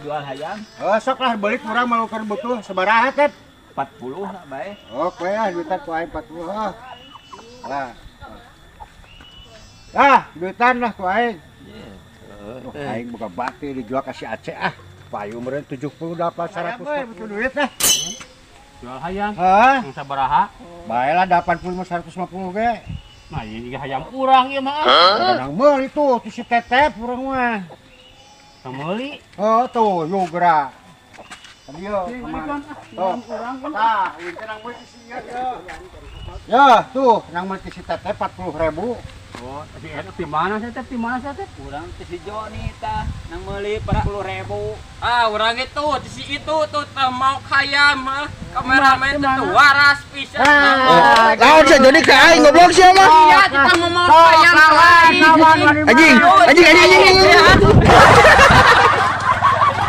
Jual hayam. Oh, sok lah balik urang mau keur butuh sabaraha teh? 40 lah bae. Oke ya, duitan ku aing 40. Ah. Lah. Ah, duitan lah ku aing. Duh, aing boga bati dijual ka si Aceh ah. Payu meureun 78 100 butuh duit lah. Jual hayam. Hah? Yang sabaraha? Bae lah 85 150 ge. Nah, ieu juga hayam urang ieu mah. Ah. Urang meuli tuh ti si Tetep urang mah. Yang meuli. Oh, tuh yugra. Tadi yo, kemana? Tuh. Tah, ieu teh nang meuli ti si ieu ya. Ya, tuh, nang meuli ti si Tetep 40.000. Oh, si eta di mana sih teh? Di mana sih teh? Urang teh si Joni tah nang meuli 40.000. Ah, urang itu di si itu tuh tah mau hayam ah. Kameramen teh tuh waras pisan. Ah, Lawan sia Joni ka aing, goblok sia mah. Iya, kita mau mau hayam lain. Anjing, anjing, anjing, anjing.